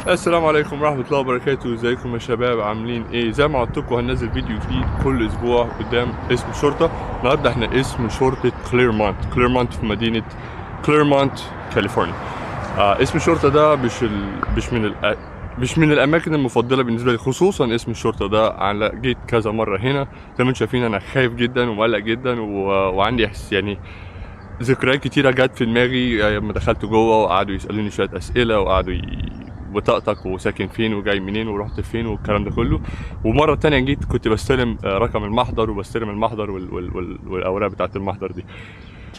السلام عليكم ورحمة الله وبركاته. ازيكم يا شباب، عاملين ايه؟ زي ما وعدتكم هننزل فيديو جديد كل اسبوع قدام قسم الشرطة. النهارده احنا قسم شرطة كليرمونت، كليرمونت في مدينة كليرمونت كاليفورنيا. قسم الشرطة ده مش من الاماكن المفضلة بالنسبة لي، خصوصا قسم الشرطة ده. على جيت كذا مرة هنا، زي ما انتم شايفين انا خايف جدا ومقلق جدا وعندي احساس يعني ذكريات كتيرة جت في دماغي لما دخلت جوه وقعدوا يسألوني شوية أسئلة وقعدوا بطاقتك وساكن فين وجاي منين ورحت فين والكلام ده كله. ومرة تانية جيت كنت بستلم رقم المحضر وبستلم المحضر والأوراق بتاعة المحضر دي.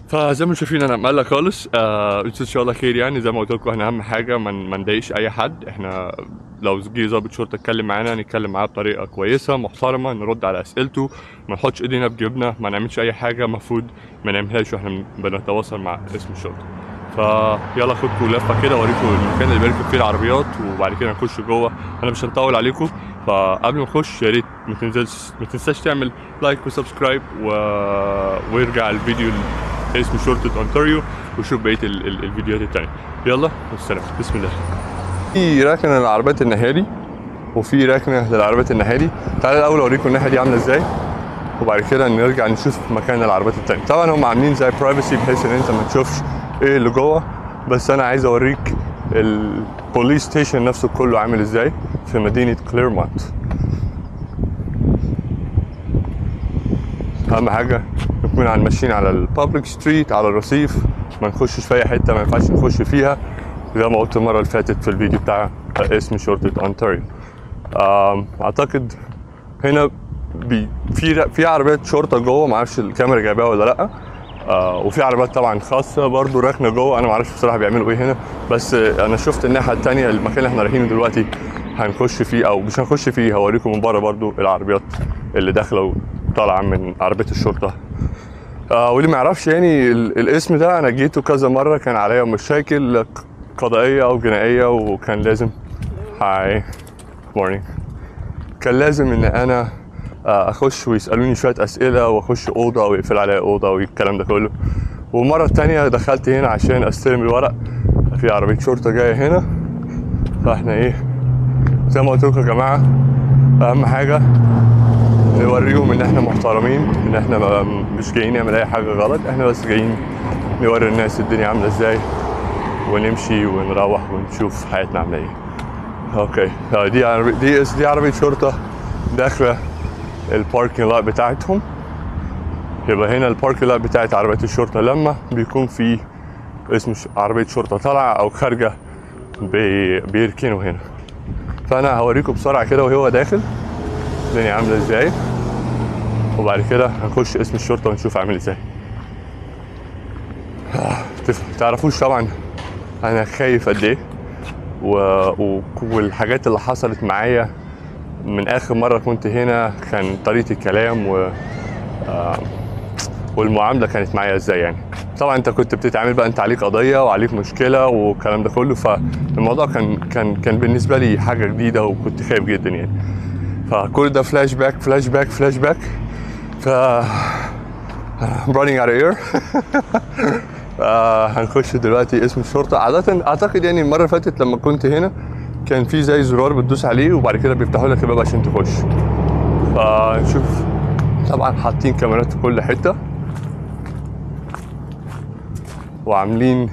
فزي ما انتم شايفين أنا مقلق خالص. إن شاء الله خير. يعني زي ما قلت لكم احنا أهم حاجة ما نضايقش أي حد. احنا لو جه ضابط شرطة اتكلم معانا نتكلم معاه بطريقة كويسة محترمة، نرد على أسئلته، ما نحطش إيدينا في جيبنا، ما نعملش أي حاجة المفروض ما نعملهاش واحنا بنتواصل مع قسم الشرطة. فيلا خدكم لفه كده اوريكم المكان اللي بيركب فيه العربيات وبعد كده نخش جوه. انا مش هنطول عليكم، فقبل ما نخش يا ريت ما تنساش تعمل like و subscribe وارجع الفيديو قسم شرطه اونتاريو وشوف بقية الفيديوهات التانية. يلا والسلام، بسم الله. في ركنه للعربيات النهاري وفي ركنه للعربيات النهاري. تعالى الاول اوريكم الناحية دي عامله ازاي وبعد كده نرجع نشوف مكان العربيات التانية. طبعا هم عاملين زي privacy بحيث ان انت ما تشوفش ايه اللي جوه، بس انا عايز اوريك ال police station نفسه كله عامل ازاي في مدينة كليرمونت. اهم حاجة نكون على ماشيين على ال public street، على الرصيف، ما نخشش في اي حتة ما ينفعش نخش فيها زي ما قلت المرة اللي فاتت في الفيديو بتاع قسم شرطة اونتاريو. اعتقد هنا في عربيات شرطة جوه، ما اعرفش الكاميرا جايباها ولا لا. وفي عربيات طبعا خاصة برضو راكنه جوه، انا ما اعرفش بصراحة بيعملوا ايه هنا، بس انا شفت الناحية الثانية المكان اللي احنا رايحينه دلوقتي هنخش فيه او مش هنخش فيه، هوريكم من بره برضو العربيات اللي داخله وطالعه من عربية الشرطة. واللي ما يعرفش يعني الاسم ده انا جيته كذا مرة، كان عليا مشاكل قضائية او جنائية وكان لازم hi morning كان لازم ان انا اخش ويسالوني شوية اسئلة واخش اوضة ويقفل عليا اوضة والكلام ده كله. ومرة تانية دخلت هنا عشان استلم الورق، في عربية شرطه جاية هنا. فاحنا ايه زي ما قلت لكم يا جماعة، اهم حاجة نوريهم ان احنا محترمين، ان احنا مش جايين نعمل اي حاجة غلط، احنا بس جايين نوري الناس الدنيا عامله ازاي ونمشي ونروح ونشوف حياتنا عامله ايه. okay، دي عربية دي عربية شرطه داخله ال parking lot بتاعتهم. يبقى هنا ال parking lot بتاعت عربية الشرطة لما بيكون في اسم عربية شرطة طالعة أو خارجة بيركنوا هنا. فأنا هوريكم بسرعة كده وهو داخل الدنيا عاملة ازاي، وبعد كده هنخش قسم الشرطة ونشوف عامل ازاي. تعرفوش طبعا أنا خايف قد إيه والحاجات اللي حصلت معايا من اخر مرة كنت هنا، كان طريقه الكلام والمعاملة كانت معايا ازاي. يعني طبعا انت كنت بتتعامل بقى، انت عليك قضية وعليك مشكلة والكلام ده كله، فالموضوع كان بالنسبة لي حاجة جديدة وكنت خايف جدا يعني. فكل ده flashback flashback flashback، ف running out of air. هنخش دلوقتي قسم الشرطة. عادة اعتقد يعني المرة اللي فاتت لما كنت هنا كان في زي زرار بتدوس عليه وبعد كده بيفتحوا لك الباب عشان تخش. فنشوف طبعا حاطين كاميرات في كل حتة وعاملين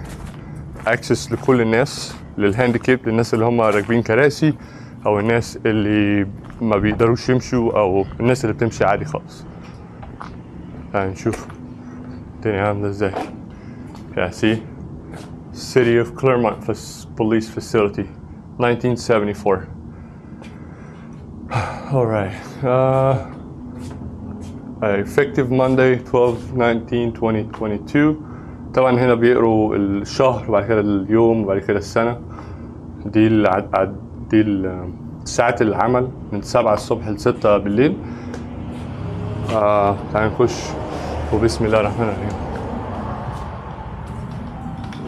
access لكل الناس، لل handicap، للناس اللي هم راكبين كراسي او الناس اللي ما بيقدروش يمشوا او الناس اللي بتمشي عادي خالص. هنشوف الدنيا عامله ازاي. Yeah, see? City of Claremont Police Facility 1974. All right. Effective Monday 12/19/2022. طبعا هنا بيقروا الشهر وبعد كده اليوم وبعد كده السنة. دي دي ساعات العمل من 7 الصبح ل 6 بالليل. تعال نخش وبسم الله الرحمن الرحيم.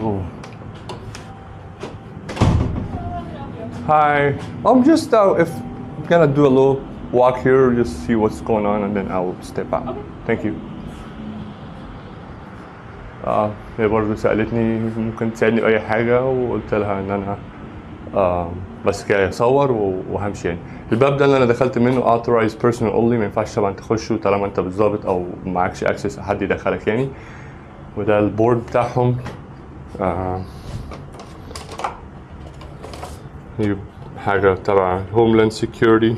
أوه. Hi, I'm just if I'm gonna do a little walk here, just see what's going on, and then I'll step out. Okay. Thank you. هي برضه سألتني ممكن تساعدني بأي حاجة، وقلت لها إن أنا بس كده اصور وهمشي يعني. الباب ده اللي انا دخلت منه authorized person only، ما ينفعش طبعا تخشه طالما انت بالظابط او معكش access حد يدخلك يعني. وده ال board بتاعهم. دي حاجة تبع Homeland Security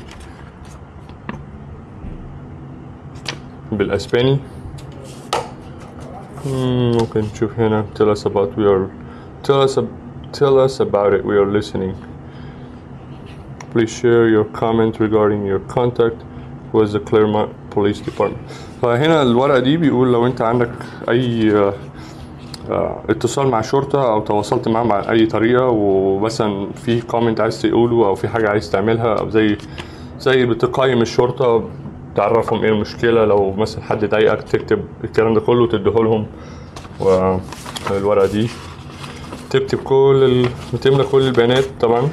بالاسباني. ممكن نشوف هنا tell us about we are tell us about it, we are listening. Please share your comment regarding your contact with the Claremont Police Department. فهنا الورقة دي بيقول لو انت عندك اي اتصال مع الشرطة او تواصلت معاهم على اي طريقة، ومثلا في comment عايز تقوله او في حاجة عايز تعملها، او زي بتقيم الشرطة، تعرفهم ايه المشكلة، لو مثلا حد ضايقك تكتب الكلام ده كله وتديه لهم. والورقة دي تكتب بتملى كل البيانات طبعا،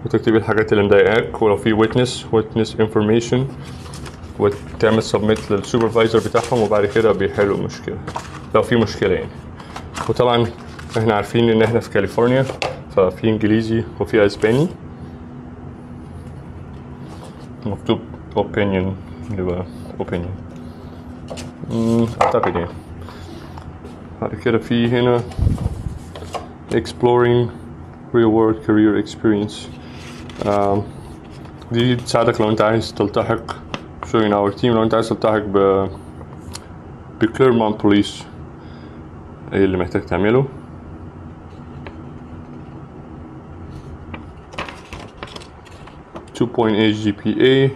وتكتب الحاجات اللي مضايقاك، ولو في witness information، وتعمل submit لل supervisor بتاعهم، وبعد كده بيحلوا المشكلة لو في مشكلة يعني. وطبعا احنا عارفين ان احنا في كاليفورنيا، ففي انجليزي وفي اسباني، مكتوب opinion يبقى opinion اعتقد يعني. بعد كده في هنا exploring real world career experience. دي تساعدك لو انت عايز تلتحق join our team، لو انت عايز تلتحق ب Claremont Police، ايه اللي محتاج تعمله. 2.8 GPA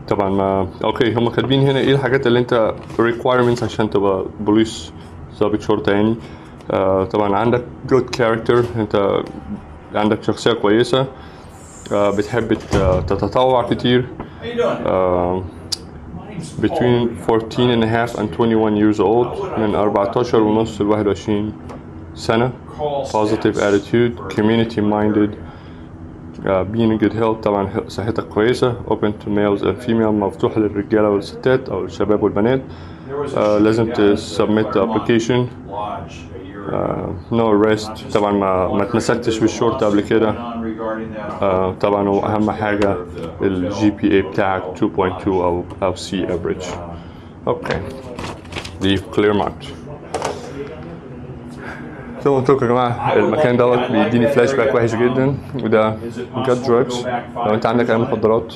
طبعا. ما okay، هم كاتبين هنا ايه الحاجات اللي انت requirements عشان تبقى بوليس، ضابط شرطة يعني. طبعا عندك good character، انت عندك شخصية كويسة، بتحب تتطوع كتير، between 14.5 and 21 years old، من 14 ونص ل 21 سنة، positive attitude, community minded, being in good health، طبعا صحتك كويسة، open to males and female، مفتوح للرجالة والستات أو الشباب والبنات، لازم ت submit the application، no arrest، طبعا ما اتمسكتش بالشرطة قبل كده، طبعا واهم حاجة ال GPA بتاعك 2.2 او C average. okay، دي كليرمونت. زي ما قلت لكم يا جماعة، المكان دوت بيديني فلاش باك وحش جدا. وده got drugs، لو انت عندك اي مخدرات،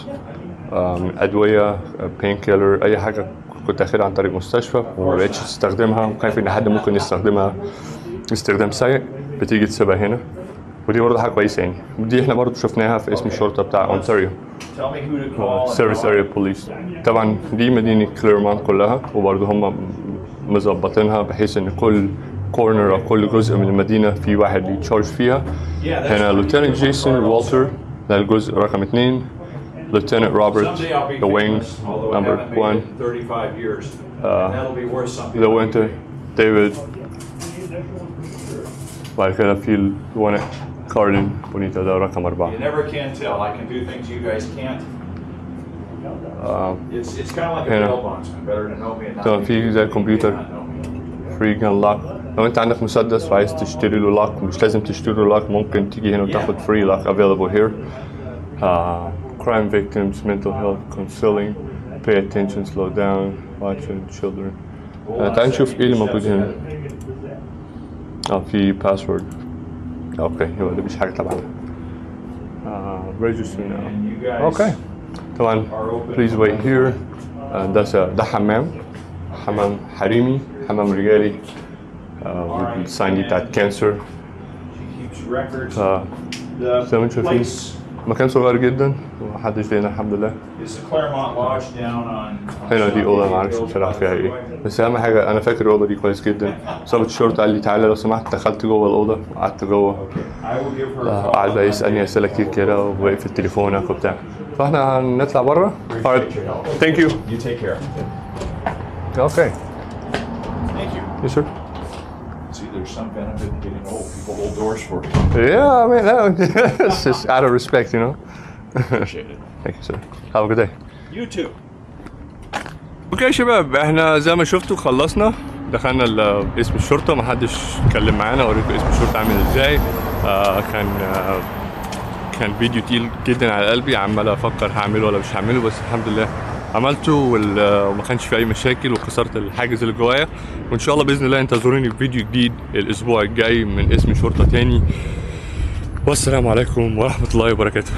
ادوية، pain killer، اي حاجة كنت اخدها عن طريق مستشفى وما بقتش تستخدمها وخايف ان حد ممكن يستخدمها استخدام سيء، بتيجي تسيبها هنا. ودي برضه حاجة كويسة يعني، ودي احنا برضه شفناها في اسم الشرطة بتاع اونتاريو Service Area Police. طبعا دي مدينة كليرمونت كلها، وبرضه هم مظبطينها بحيث ان كل corner او كل جزء من المدينة في واحد ي charge فيها. هنا Lieutenant جيسون والتر، ده الجزء رقم 2، Lieutenant Robert the wing number 1، the winter ديفيد، بعد كده في الوانا كارلين بونيتا، ده رقم 4. You never can tell. I can do things you guys can't. It's kind of like a bail bondsman. Better to know me and not طبعا في زي كمبيوتر free gun lock، لو انت عندك مسدس وعايز تشتري له lock، مش لازم تشتري له lock، ممكن تيجي هنا وتاخد free lock available here. Crime victims, mental health counseling, pay attention, slow down, watching children. تعال نشوف ايه اللي موجود هنا. في password. okay، يبقى ده مش حاجة تبعنا. Register now. okay، طبعا please wait here. ده حمام، حمام حريمي، حمام رجالي. ال sign دي بتاعت cancer. زي ما انتم شايفين مكان صغير جدا ومحدش لقينا الحمد لله. هنا دي اوضة ما اعرفش بصراحة فيها ايه، بس اهم حاجة انا فاكر الاوضة دي كويس جدا. ضابط الشرطة قال لي تعالى لو سمحت، دخلت جوه الاوضة قعدت جوه، قعد بقى يسالني اسئلة كتير كده وقفل تليفونك وبتاع. فاحنا هنطلع بره. Thank you. You take care. Okay. Thank you. Yes, sir. See, there's some benefit in getting old. People hold doors for you. Yeah, I mean, it's just out of respect, you know. Appreciate it. Thank you, sir. Have a good day. You too. okay يا شباب، احنا زي ما شفتوا خلصنا، دخلنا اسم الشرطة، ما حدش اتكلم معانا. اوريكم اسم الشرطة عامل ازاي. كان فيديو تقيل جدا على قلبي، عمال افكر هعمله ولا مش هعمله، بس الحمد لله عملته وما كانش في اي مشاكل وكسرت الحاجز اللي جوايا. وان شاء الله باذن الله انتظروني في فيديو جديد الاسبوع الجاي من قسم شرطه تاني. والسلام عليكم ورحمة الله وبركاته.